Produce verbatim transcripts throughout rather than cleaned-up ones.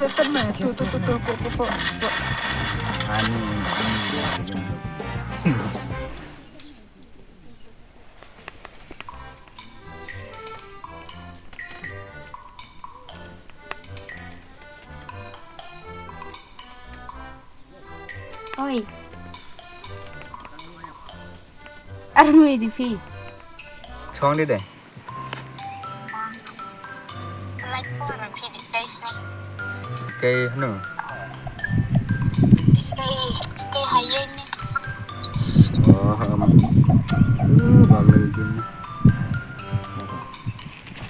Sesame, tu, tu, tu, tu, tu, tu, tu. Ani, ani. Oi. Arnui di phi. Chong di de. Kei hnu. Kei, kei hayen ni. Oh, um. Uh, bagal gini.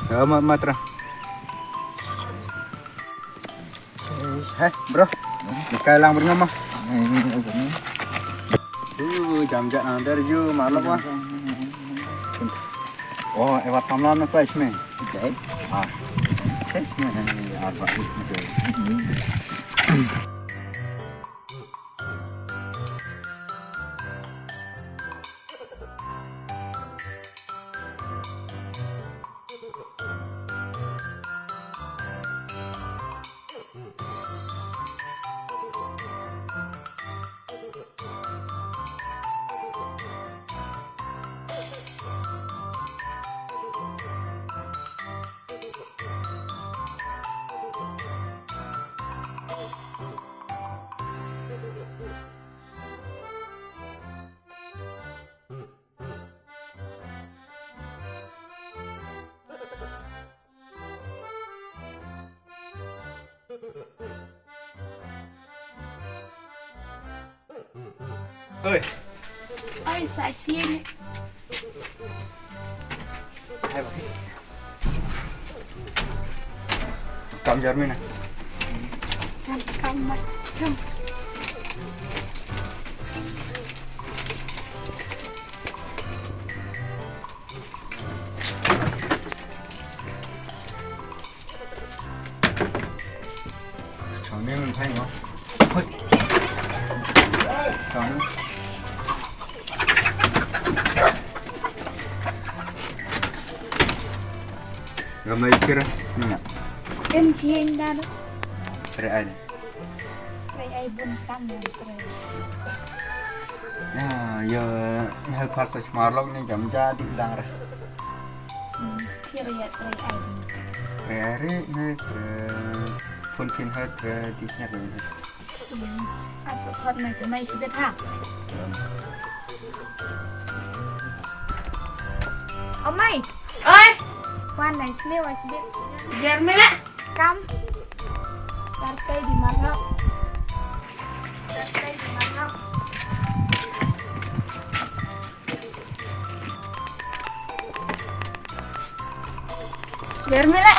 Ya, ma-, matra. Hai, bro. Makai lang bernama. Uh, jam jat nang der ju, malam wah. Oh, ewa samlam na price me. Okay. Ah. Price me. Ah, baik. Oi. Oi, sa chieng. Hai, bhai. Kam jar mina. Kam, kam, ma, chum. Chong ne mun phai ngo. Hoi. Chong ne. Gamai kira. Nang. Em chieng da no. Kira ai. Trei ai bun tam ne trei. Ya, ya, hai pas smarlok ne jam ja di dang ra. Hmm, phi re ya trei ai bun. Trei ai re ne trei phun phin hai trei di ne re ne. Hmm, ap sa thot ne jam ai sibit ha. Om mai. Oi. Wan ne sini wa sibit. Jer mela. Kam. Tar kai di manok. Tar kai di manok. Jer mela.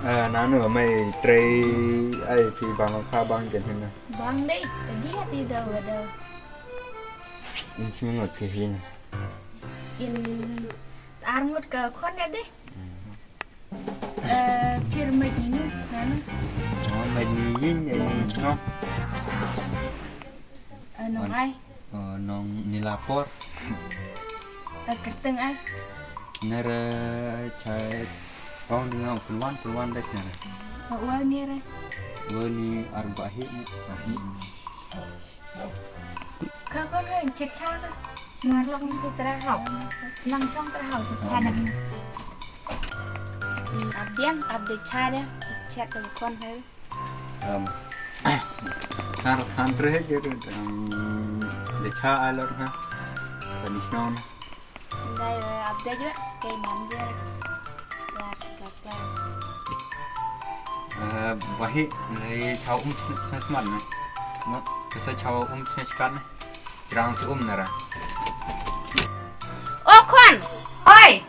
Ah, nanu mai trei ai phi bang kha bang jen hin na. Bang dei, tadi hati da wada. In simi ngot phi hin. In ar ngot ka khon ya dei. Eh, phi re mai ni nanu. Oh, mai ni yin, eh, ni no. Eh, nong ai. Oh, nong Nilapor. Eh, kyrteng ai. Nere chai. Ong di ngau pulwan, pulwan dek nere. Eh, wa ni re. Wa ni arba hi ni. Ka kon re chet cha ka. Mar lok ni ki tra hau. Nang chong tra hau chet cha na. Hmm, ap diang, ap de cha de. Chet ka kon re. Um, har han tre he jer, um, de cha alor ha. Panisnon. Dai, eh, update juga, kayak manja. Kelas, kelas, kelas. Eh, bahi, lai chau um snes man ne. Ma, kesa chau um snes kan ne. Jirang si um nara. Oh, Kwan! Oi!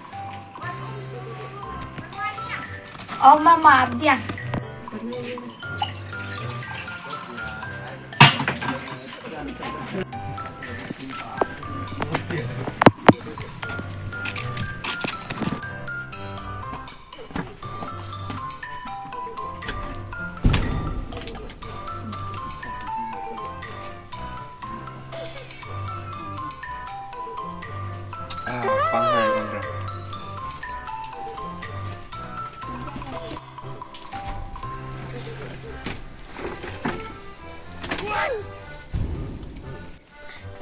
Oh, mama, abdiang. Ah, pang hai, pang hai.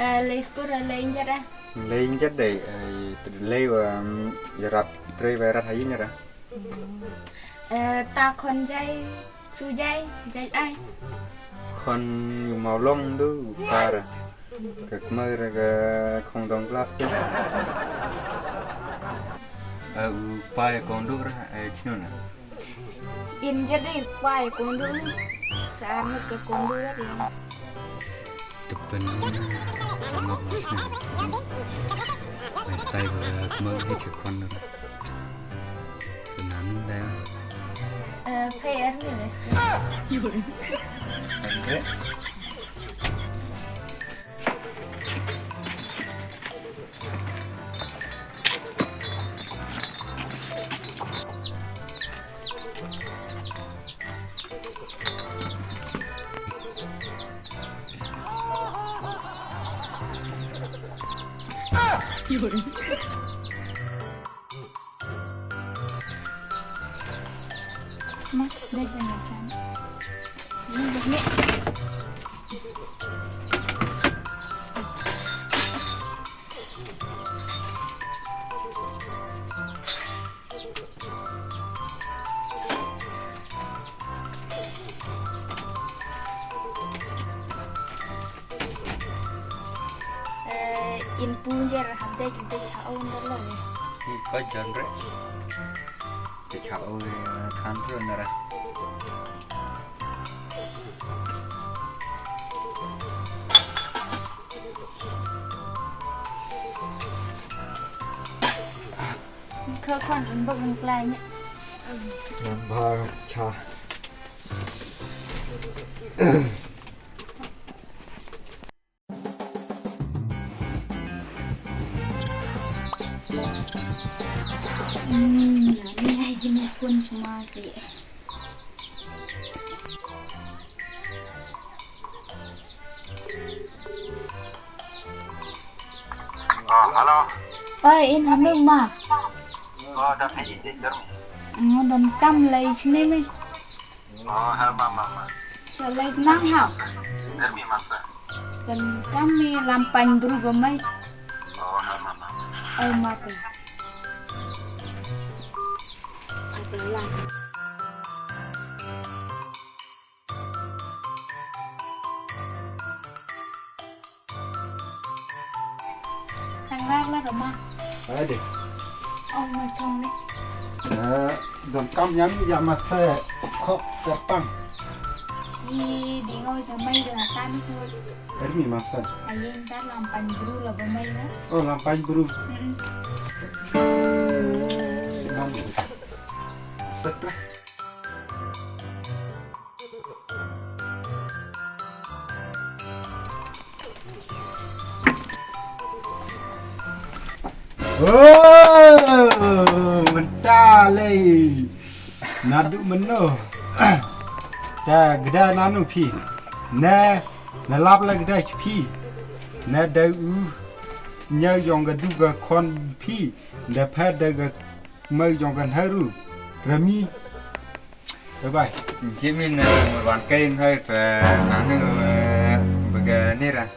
Eh, lei skul, lei ïing jet, eh? Lei ïing jet dei, eh, lei wa, mm, ïarap trei wa ïarap ha ïing jet, eh? Eh, ta khon jai, su jai, jai ai. Khon ïa u mawlong du, u par. Ka kmar ka khong dong glass tu. Eh, u pai kong dur, eh, chnun. In jadi pai kong dur ni. Sa armut ka kong dur ni. Depan ni, sama bos ni. Mas tai ba kmar ni cakon dur. Nanu dai. Eh, pay army list. Andre. Ma, dai ban macam. Ni, ni. Eh, in punjer hamte kita chao ndala. Ni pa janre. Te chao, eh, than ro nara. Kha khon un bok un klai ne. Ba cha. Hmm, ni ai jin kun cuma si. Ah, hello. Oi, in hanu ma. Oh, da phi ji jer mi. Ngo don kam lai sini mi. Oh, ha ma ma ma. Sa lai nang ha. Jer mi ma sa. Don kam mi lam pan bru ba mai. Oh, ha ma ma. Oi ma te. Ada lah. Tang lar la roma. Ade. Ong ma chong ne. Eh, don kam yam ya ma se khok terpang. Ni di ngau jamai de la tan ko. Ermi ma se. Ayen tan lam pan bru la ba mai na. Oh, lam pan bru. Mm. Nam. Set lah. Oh, mynta lei. Naduh mynno. Ta gda nanu phi. Ne, na lap la gda phi. Ne da u. Nya yong ga du ga khon phi. Da pha da ga Mai jong kan haru. Rami. Bye bye. Jimmy na wan kai hai ta nanu, eh, baga nira.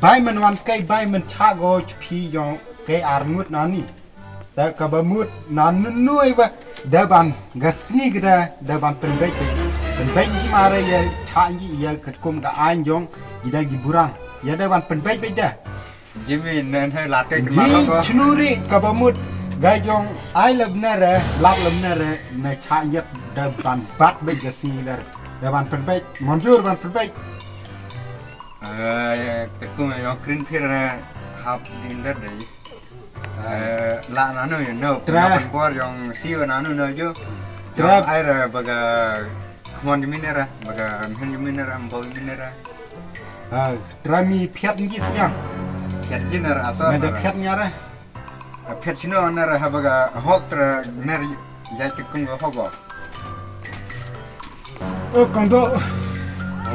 Bai man wan kai bai man cha go phi jong kai ar ngut nani. Ta ka ba mut nanu nui ba da ban ga sngi ga da da ban pen bek bek. Pen bek ji mara ya cha ji ya kat kum ga an jong ji da gi burang. Ya da ban pen bek bek da. Jimmy, nen hai lat kai kynmaw ko. Ji chnuri ka ba mut ga jong ai lab nere, lab lab nere, ne cha nyet da ban bat bek ga sngi der. Da ban pen bek, monjur ban pen bek. Eh, te kum yong krin phir ne hap din der de. Eh, la nanu yo no. Tra. Ban bor yong siwa nanu no jo. Tra. Ai ra baga khmon di minera, baga mhen di minera, mbo di minera. Ah, tra mi phiat ngi sñiang. Phiat ji ner asor. Meda phiat ñiara. Phiat sino ner ha baga hok tra ner jai te kung hok go. O kong do.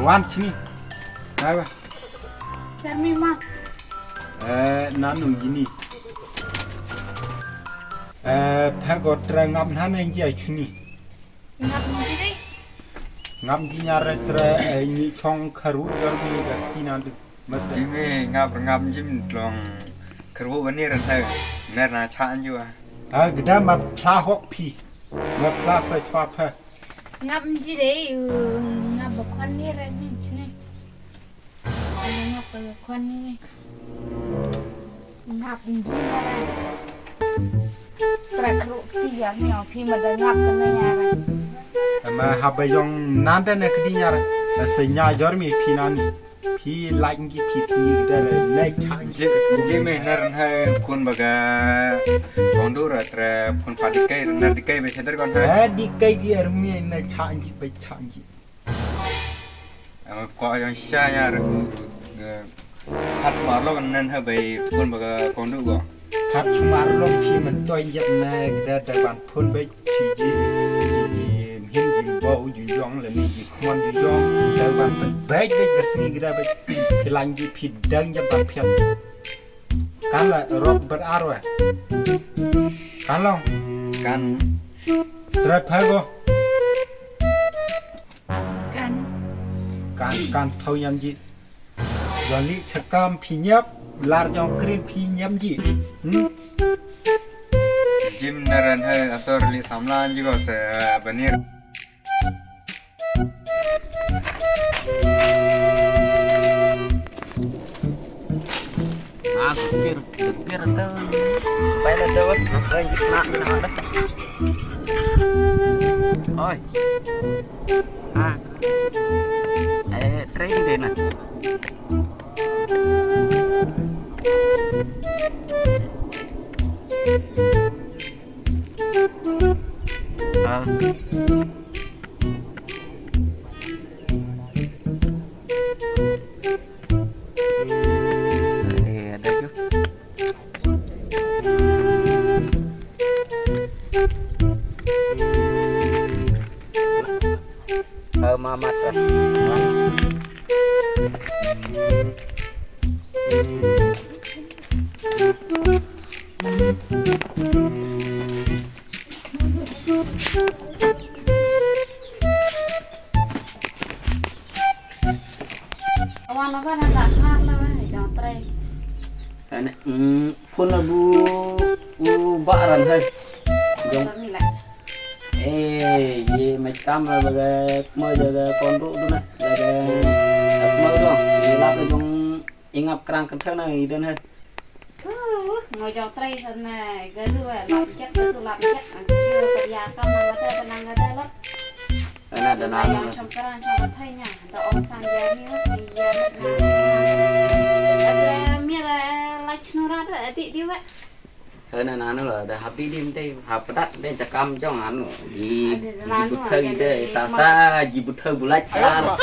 Wan sini. Ai ba. Sar mi ma. Eh, nanu gini. Eh, pha ko tra ngap nan en ji ai chuni. Ngap ni ji dei. Ngap ji nyar tra, eh, ni chong kharu yor ni ga ti nan du. Mas ji me ngap ngap jim tlong kharu ba ni ran thai. Ner na cha an ju a. Ah, gda ma phla hok phi. Ma phla sa chwa pha. Ngap ji dei, uh, ngap ba khon ni ran ni chuni. Ngap ba khon ni. Ngap nji mara. Trek ru ti yar ni phi ma da ngap ka na yar. Ma haba yong nanda na kdi yar. Sa nya jor mi phi nan. Phi laj ngi phi si da na cha nji. Nji me nar ha kun baga kondu ra tra pun pa dikai nar dikai be chadar kon ha. Eh, dikai di er mi na cha nji be cha nji. Ko yang sha ya ru. Hat marlo nan ha bai pun baga kondu go. Hat chumar lo phi men toy jet na da da ban pun bai chi ji chi ji hin ji bau ju jong le ni ji khmon ju jong da ban pun bai bai da sni gda bai phi lang ji phi dang jet ban phiat. Kan la rop ber arwa. Kan long. Kan. Tra pha go. Kan. Kan, kan thau nyam ji. Yon li chakam phi nyap, lar jong krin phi nyam ji. Hmm? Jim naran hai asor li samla ji go se, eh, banir. Ah, gupir, gupir tu. Pai la tu, nak kena, nak kena. Oi. Ah. Eh, train deh na. Ah. Eh, ada tu. Eh, mamat lah. Awan awan awan awan awan jong trai. Ane, mm, phone abu u ba ran hai. Jong. Ran ni lah. Eh, ye mai tam la bagai kmo jaga kondu tu na. Bagai kmo dong. Ye lap jong ingap kerang kentang na iden hai. Huh, ngoi jong trai san na galu eh, lap jet tu lap jet. Ang kira padiakam ang kata tenang kata lap. Ana da na. Yang chom kerang chom thai nya, da ong san ya ni ni ya ni. Ada mira lai chnura da di di wa. Ana nanu la da happy dim te hapadat de jakam jong anu. Di di buthai de ta sa di buthai bulai ta.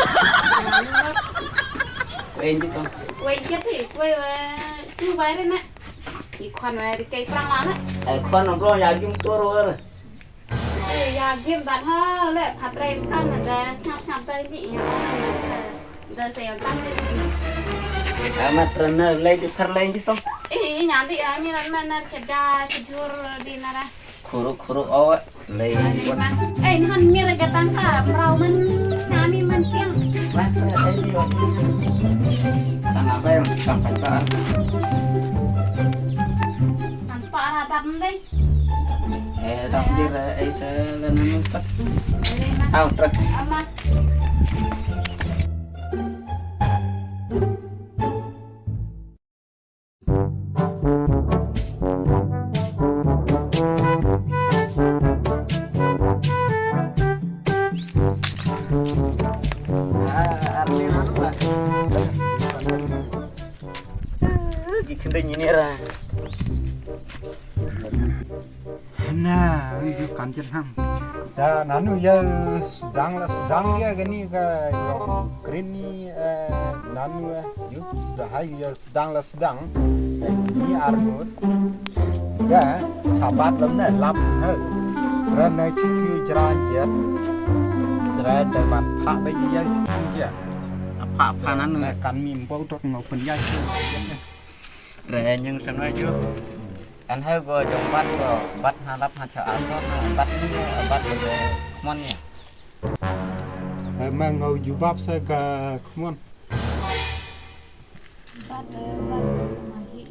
Wen di song. Wei jet ti, wei wei tu bai re na. I khon wei di kai prang la na. Eh, khon nong pro ya gim tu ro. Ïa gim ban ha le phat rei kan da sngap sngap da ji ïa da se ïa tang de. Amat rana lei di thar lei di song. Eh, nya di ami ran man nar ke da ke jur di nara. Khuru khuru awa lei di wan. Eh, nan mir ga tang ka mrau man nami man siang. Mat lei di wan. Tang apa yang sampai ba. San pa ra dap ndai. Eh, dap dir, eh, eh, sa la nanu pat. Au, trek. Ama. Ah, arni mana, Pak? Di kendai nyinir, ah. Na, yu kan jen ham. Da nanu ïa sdang la sdang ïa kani ka ïong kren ni, eh, nanu, eh, yu sdang hai ïa sdang la sdang. Eh, ni arngut. Da chabat lam na lap ha. Ran na chiki jra jet. Ran da ban pha ba ïa chiki jet. Apa apa nanu. Na kan mi mbau dot ngau pen ïa chiki jet. Ran yang sana yu. An hau go jong bat go, bat ha lap ha cha asor ha, bat ni, bat go khmon ni. Hai ma ngau jubab sa ka khmon. Bat, eh, bat ma hi.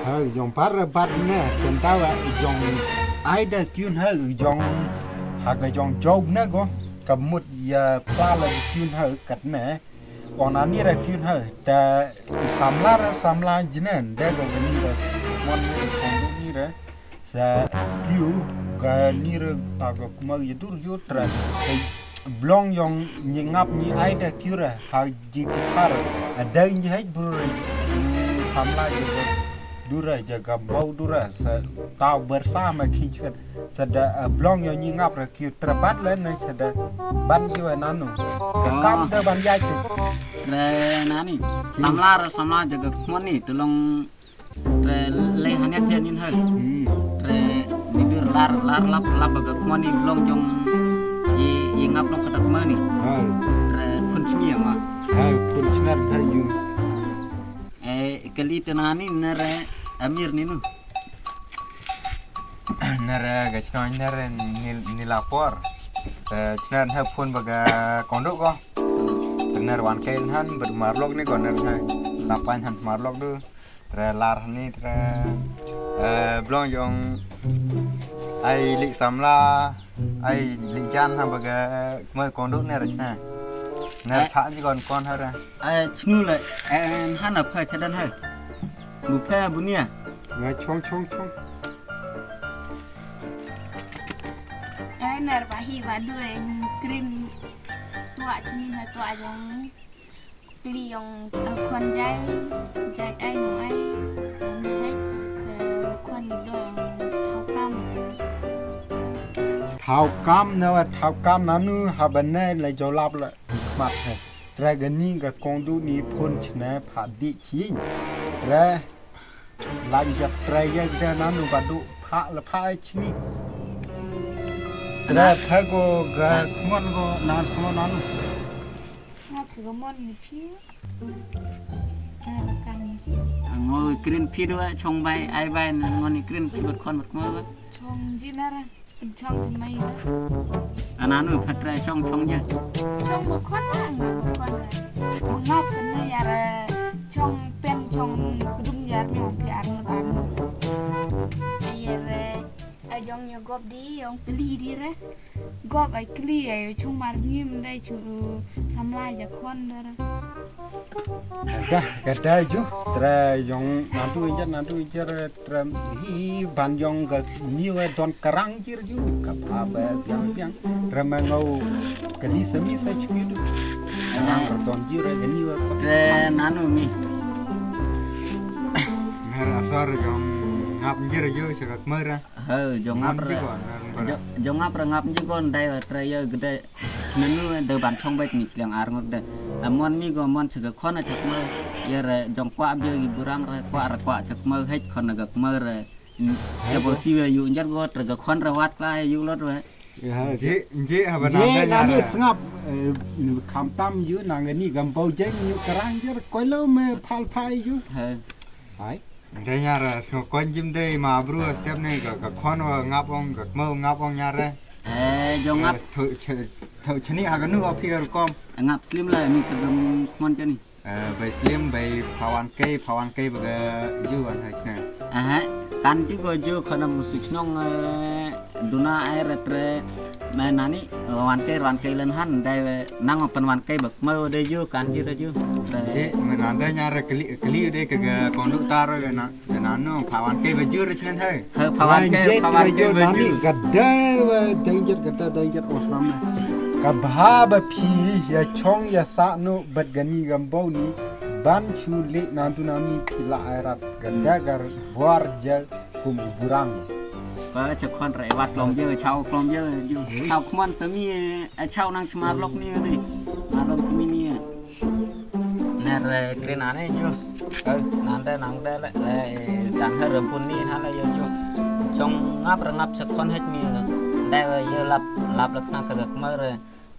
Hai jong bat re bat ne, kan tawa jong ai da kyun hai jong ha ka jong jog ne go, ka mut ya pala kyun hai kat ne. Ong nani ra kyun ha, ta samla ra samla jinen, de go gani ra mon ni ra kong ni ra. Sa kyu gani ra ta go kuma ya dur yu tra. Sa blong yong ni ngap ni ai da kyu ra, ha jing chi char. A da ni hai bru ra, samla ya go dur ra, ya ga bau dur ra, sa ta bersa ma khi chun. Sa da, eh, blong yong ni ngap ra kyu tra bat le ne cha da ban yu nanu. Ka kam da ban ya chu. Re nani. Samla re samla jaga khmon ni, tulong re le hanyat janin hai. Hmm. Re ni dur lar, lar lap, lap ga khmon ni blong jong i, i ngap long kata khmon ni. Hai. Re phun chmi ma. Hai, phun chnar hai yu. Eh, kali te nani nare amir ninu. Nare ga chnoin nare nil, nila por. Eh, chnar ha phun baga konduk ko. Nare wan kail han bad marlok ni ko nare ha. Lapan han marlok du. Tre lar ni tre, eh, blong jong ai li samla, ai li jan ha baga kmai konduk nare chna. Nare cha ji kon kon ha ra. Eh, chnu le, eh, hana pha chadan hai. Bu pha bu nia. Nga chong chong chong. Eh, nar ba hi ba du, eh, krim tua chni hai tua jong. Pli jong, eh, khon jai, jai ai nong ai. Jong hai, eh, khon ni dong thau kam. Thau kam na wa thau kam nanu ha ba ne le jolap le. Mat hai. Tre gani ga kongdu ni phun chne pha di ching. Tre lang jap tre ya ga nanu ba du pha le pha chni. Tre pha go ga khmon go nan smo nanu. Ngap se ga mon ni phi. Kan kan. Ngo krin phi do chong bai ai bai ngo ni krin phi ber khon ber khmon. Chong ji nara. Chong jin mai na. Ananu phatra chong chong ja. Chong ba khon na nga ba khon na. Ba ngap na yar chong pen chong kudum yar mi ong yar na ban. Yar a jong nyo gop di ong kli di re. Gop ai kli ai chong mar mi mendai chu samla ja khon dara. Dah kata ju tra jong nantu injar nantu injar. Trem hi ban jong ga niwa don karang jir ju ka pa ba biang biang. Trem ngau ka di semi sa chmi du. Karang ka don jir ga niwa. Tre nanu mi. Mer asar jong ngap jir ju sa ka kmera. He jong ngap re. Jong ngap re ngap ji kon dai tre ya gede. Nanu de ban chong bek ni chliang ar ngut de. Amon mi go mon chak khon chak mo. Ye re jong kwa bia gi burang re kwa re kwa chak mo hek khon ga kmo re. Ya bo si we yu njar go tre ga khon re wat kla yu lot re. Nje nje haba nang de nang sngap. Kham tam yu nang ni gam bau jeng yu karang jer koi lo me phal phai yu. Hai. Re nyar sngap kon jim de ma bru step ne ga khon wa ngap ong ga kmo ngap ong nyar re. Eh jong ngap. Tho chani ha ga nu officer kom. Ngap slim la ni ka gam khon chani. Eh, bai slim, bai phawan kai, phawan kai ba ga ju wan hai chna. Aha, kan ju go ju khana musu chnong, eh, duna ai re tre, ma nani, eh, wan kai, wan kai len han, dai we, nang pen wan kai bak mau de ju, kan ji re ju. Tre. Je, ma nanda nya re kli, kli de ka ga konduk tar re na. Nanu phawan kai ba jur chnen hai. Hai phawan kai phawan kai ba jur. Gada ba danger gada danger oslam. Ka bha ba phi ya chong ya sa no bat gani gambau ni ban chu le nantu nani phi la airat gada gar buar ja kum burang. Ka cha khon re wat klom je chau klom je ju. Chau khmon sami chau nang chmar lok ni ni. Mar lok mi ni. Ner kri nane ju. Nante nangte le dan her pun ni hale yo ju. Chong ngap re ngap se khon hek ni. Nte yo lap lap le khna kre kmer.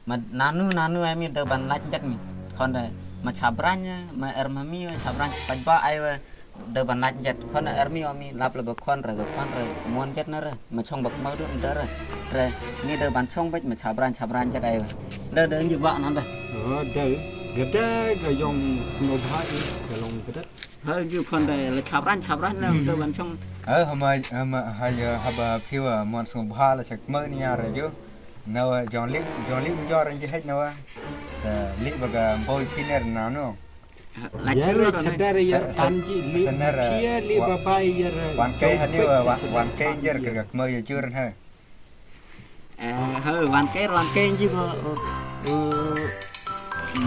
Ma nanu nanu ai mi de ban lach jat mi. Khon de ma chabrang ma er ma mi chabrang paj ba ai we. Da ban nat jet khon army o mi lap la ba khon re ga khon re mon jet na re ma chong bak mau dur da re. Re ni da ban chong bek ma chabran chabran jet ai. Da da ngi ba nan da. Oh, da ga da ga yong snow bha i ga long ga da. Ha ju khon da la chabran chabran na da ban chong. Ha ha ma ha ma ha ya ha ba phiwa mon snow bha la chak ma ni ya re ju. Na wa jong li jong li jor ngi hek na wa. Sa li ba ga boy piner na no. La yer chadar yer tanji li pia li babai yer wan kai hani wan kai yer ka kma yer jur ha. Eh ha wan kai wan kai ji go.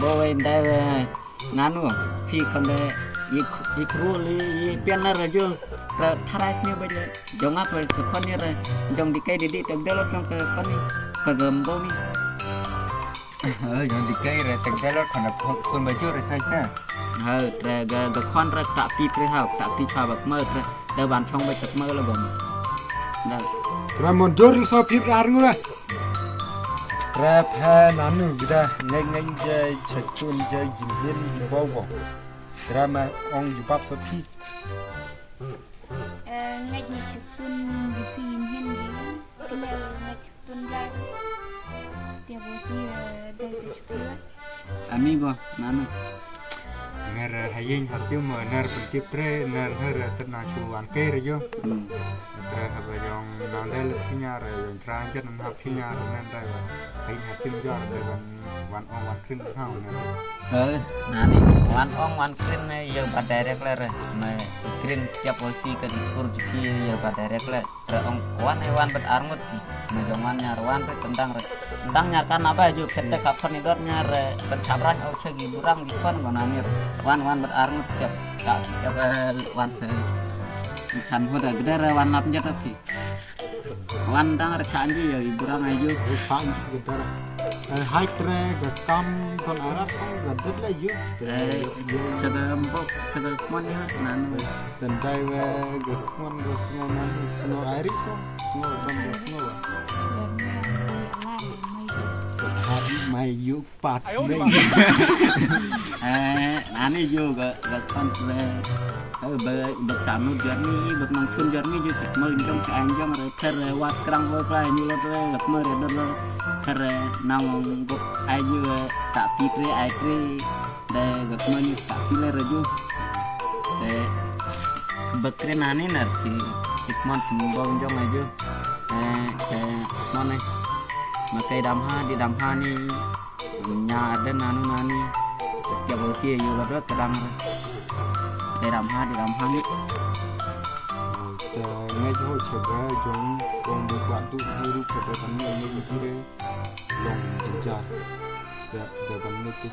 Bo wai ndai nanu phi khonde i khru li i pian na rajo. Tharai sni ba jong apa khon yer jong di kai di di tek delo song ka khon ni ka gam bo mi. Jong di kai re tek delo khon phun ba jur re na. Ha tre ga ga khon re tak pi tre ha tak pi cha bak ma tre da ban chong ba tak ma lo gom. Na. Tre mon jur so pi ar ngu re. Tre phe nanu gida ngeng ngeng je chachun je jin jin bo bo. Tre ma ong jubab so pi. Ngait ni chipun di pi yin hen di. Kile ngait chipun jai. Tiap bosi dai te chipun. Amigo, nanu. Ner hayin hasim ner pentip pre ner her terna chu wan ke rejo. Ter haba jong nang dai le pinya re jong tranjet nan hap pinya re nan dai. Hayin hasim jar dai ban wan ong wan krin ha ner. Eh, nani wan ong wan krin ne ya ba direct le re. Me krin setiap osi ka di kur juki ya ba direct le. Re ong wan eh wan bet arngut ki. Me jong wan nyar wan re tendang re. Tendang nyar kan apa ju kete kapon ni dot nyar re bet chabran ong segi burang di kon gona ni re. Wan wan bet arngut setiap ka setiap wan se. Chan hoda gede re wan nap jat ki. Wan dang re chanji ya ibrang ayu. Chanji gedar. Hai tre ga kam ton arak sang ga dut la yu. Chaga mbok chaga kwan ya nanu. Tendai we ga kwan ga sngo nanu sngo airi so sngo ban ga sngo. Hai mai yu. Pat. Eh, nani ju ga ga kan le. Eh, ba ba sanu jarni ba nang chun jarni ju tik ma jong ka an jong re ter wat krang ba kla ni lo re ga ma re do lo ter nang go ai ju ta pi tre ai tre de ga ma ni ta pi le re ju. Se ba kre nani nar si tik man si ba jong ai ju. Eh, se man ne. Ma kai dam ha di dam ha ni. Nya ada nanu nani. Setiap usia yu la dot kadang. Di dam ha di dam ha ni. Te ngai jo chaga jong jong de kwat tu ni ru ka de kan ni ni ni re. Long jinja. De de kan ni ti.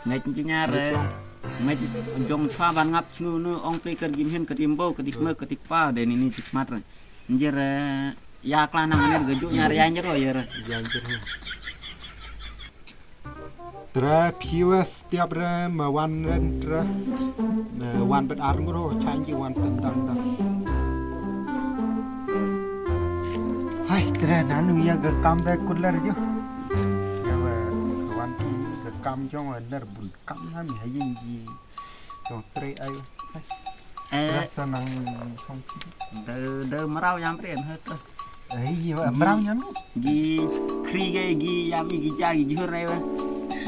Ngai jinja re. Ngai jong chwa ban ngap chnu nu ong pe ka gin hen ka dim bo ka dik me ka dik pa de ni ni dik mat re. Njer ya kla nang njer ga ju nyar ya njer o yer. Ya njer. Tra piwa setiap re ma wan ren tra. Wan bet ar ngro chanji wan tendang da. Hai tra nanu ya ga kam da kudler ju. Ya wan ki ga kam jong ner bun kam na mi hayin ji. Jong tre ai. Eh. Rasa nang song. Da da mrau yam pre ha tu. Ai mrau yam. Gi kri ge gi yam gi ja gi jhur ai wa.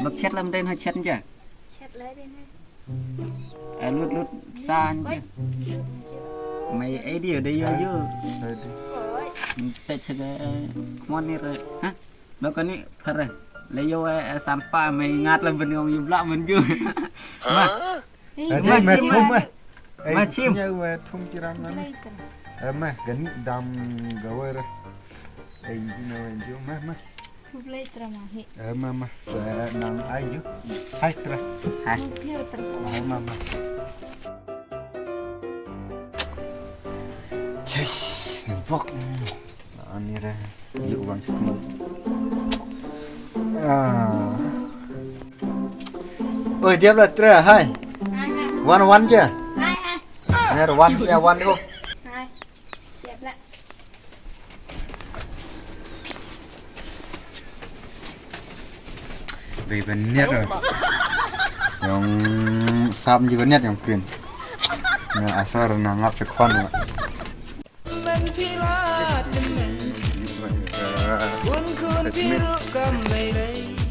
Bak chet lam den ha chet ja. Chet lai den ha. Eh lut lut san ja. Mai ai dia da yo yo. Te chet mon ni re. Ha? Ba kani phare. Le yo eh san spa mai ngat la ben yong yu bla men ju. Ma. Ade me thum eh. Ma chim. Nya me thum kiram na. Eh me gani dam gawer. Eh inji na wen ju me me. Kublai tra ma hi. Eh me me sa nang ai ju. Hai tra. Hai. Kublai tra. Hai me me. Chais, bok. Ani re, yu wan sik mo. Ah. Oi, diap la tra, hai. Wan wan je. Hai hai. Ner wan je wan ko. Hai. Diap la. Bai baniat. Yang sam ji baniat yang pin. Nga asar na ngap se khon. Men phi la tymmen. Un khun phi ruh kam lei lei.